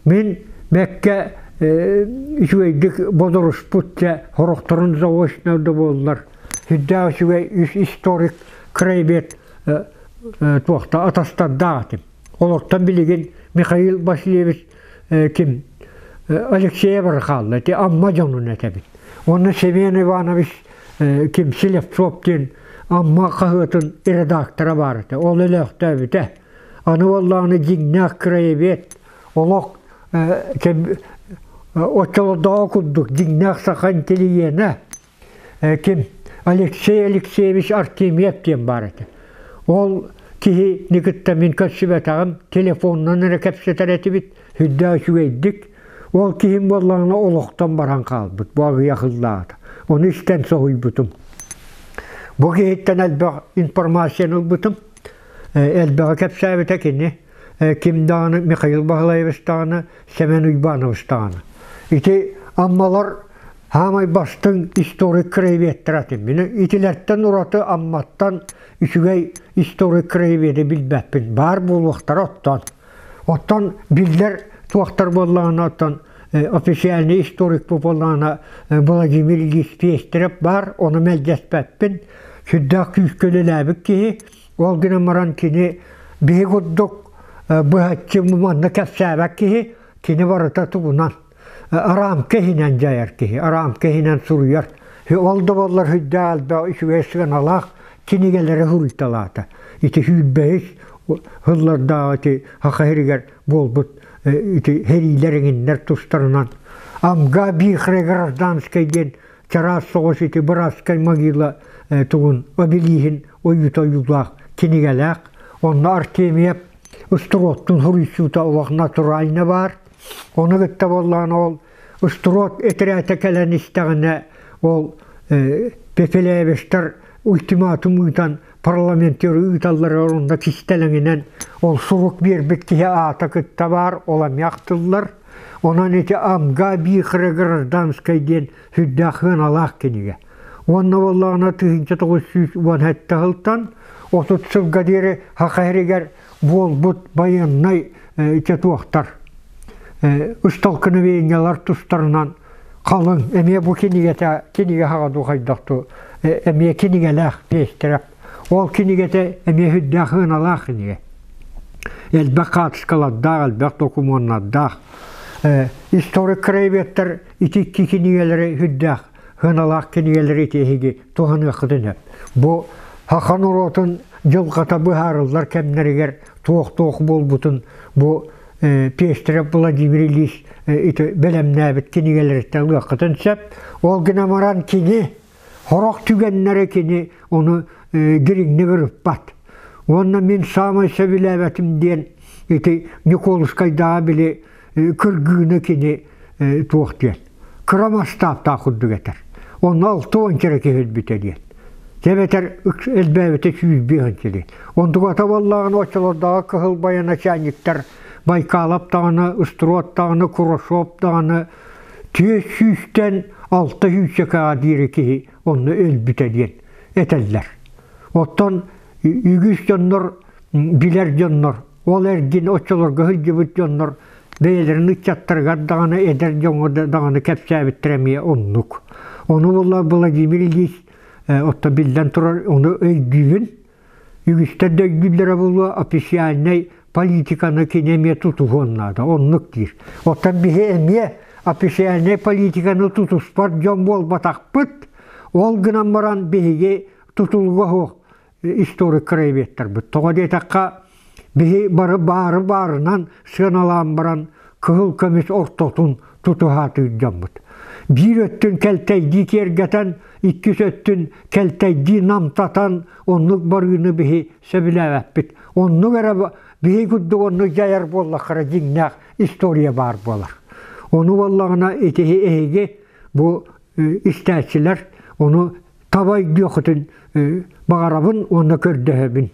Мин бэккэ үчүгэйдик бодоруспут дьэ сорохторун заочно да буоллар сүрдээх үчүгэй үс историк краевед туохта атастардаах этим. Олортон билигин Михаил Васильевич ким Алексеев эрэ хаалла ити Амма дьонун этэбит. Уонна Семен Иванович ким Селевцов диэн Амма хаһыатын редактора баар этэ. Ол өлөөхтөөбүтэ. Аны буоллаҕына дьиҥнээх краевед олох оччолордооҕу курдук дьиҥнээх саха интеллигенэ ким Алексей Алексеевич Артемьев диэн баар этэ. Ол киһини кытта мин көрсүбэтэҕим, телефонунан эрэ кэпсэтэр этибит, сүрдээх үчүгэйдик. Ол киһим буоллаҕына олохтон баран хаалбыт, бу аҕыйах ыллаата. Ону истэн соһуйбутум. Бу киһиттэн элбэх информацияны ылбытым. Элбэҕи кэпсээбитэ кини. Ким даҕаны Михаил Баһылаевич даҕаны, Сэмэн Уйбанович даҕаны. Ити Аммалар Хаамай бастыҥ историк краеведтэр этим. Мин итилэртэн ураты Амматтан үчүгэй историк краеведы билбэппин. Баар буолуохтара оттон. Оттон биллэр туохтар буоллаҕына оттон официальный историк буоллаҕына Владимир Ильич Пестерев баар, ону мэлдьэспэппин. Сүрдээх күүскэ үлэлээбит киһи. Ол гынан баран кини биһи курдук быһаччы манна кэпсээбэт киһи, кини барыта тугунан араамка иһинэн дьайар киһи, араамка иһинэн суруйар. Ол да буоллар сүрдээх элбэх үчүгэй сыаналаах кинигэлэри суруйталаата. Ити сүүрбэһис сыллардааҕы ити Саха сиригэр буолбут ити сэриилэр эҥиннэр тустарынан Амга Вихре гражданскай диэн чараас соҕус ити братскай могила тугун обелиһин ойуута ойуулаах кинигэлээх. Онно Артемьев устуруоттун суруйсуута олох натурально баар. Ону кытта буоллаҕына ол устуруот этэрээтэ кэлэн истэҕинэ ол Пепелевичтар ультиматум ыытан парламентеры ыыталларыгар онно кистэлэҥинэн ол сурук биэрбит киһи аата кытта баар, ол эмиэ ахтыллар. Онон ити Амга Вихре гражданскай диэн сүрдээх сыаналаах кинигэ. Уонна буоллаҕына 1917 сылтан 30 сылга диэри Саха сиригэр буолбут байыаннай туохтар ыстолкновениелар тустарынан халыҥ эмиэ бу кинигэтэ кинигэ хаҕа дуу хайдах дуу эмиэ кинигэлээх пиэстэрэ ол кинигэтэ эмиэ сүрдээх сыаналаах кинигэ элбэх хаартыскалардаах элбэх докумуоннардаах историк краеведтар ити икки кинигэлэри сүрдээх сыаналаах кинигэлэри ити эһиги туһаныаххытын сөп. Бу саха норуотун дьылҕата быһаарыллар кэмнэригэр туох-туох буолбутун бу Пестрев Владимир Ильич ити бэлэмнээбит кинигэлэриттэн ылыаххытын сөп. Ол гынан баран кини сорох түгэннэрэ кини ону дириҥник ырыппат. Уонна мин саамай сөбүлээбэтим диэн ити Ньукуолускайдааҕы били кыргыыны кини туох диэн кыра масштабтаах курдук этэр. Онно 60 эрэ киһи өлбүтэ диэн. Эбэтэр элбээбитэ 105 сили. Онтуката буоллаҕына оччолордооҕу кыһыл байаначальниктар Байкалов даҕаны, Ыструот даҕаны, Курашов даҕаны түөрт сүүстэн алта сүүсчэкэҕэ диэри киһи онно өлбүтэ диэн этэллэр. Оттон үгүс дьоннор билэр дьоннор, ол эргин оччолорго сылдьыбыт дьоннор бэйэлэрин ыччаттарыгар даҕаны, эдэр дьоҥҥо даҕаны кэпсээбиттэрэ эмиэ оннук. Ону буолла Владимир Ильич оттон биллэн турар ону өйдүүбүн. Үгүстэр да өйдүүллэрэ буолуо официальнай политиканы кини эмиэ тутуһуон наада, оннук диир. Оттон биһи эмиэ официальнай политиканы тутуспат дьон буолбатахпыт. Ол гынан баран биһиги тутулуга суох историк краеведтарбыт. Тоҕо диэтэххэ, биһи бары баары баарынан сыаналаан баран кыһыл көмүс ортотун тутуһаатыыр дьоммут. Биир өттүн кэлтэйдии киэргэтэн, иккис өттүн кэлтэйдии намтатан оннук барыыны биһи сөбүлээбэппит. Оннук эрэ биһи курдук оннук дьайар буоллаххара дьиҥнээх история баар буолар. Ону буоллаҕына итиһи эһиги бу истээччилэр ону таба өйдүөххүтүн баҕарабын уонна көрдөһөбүн.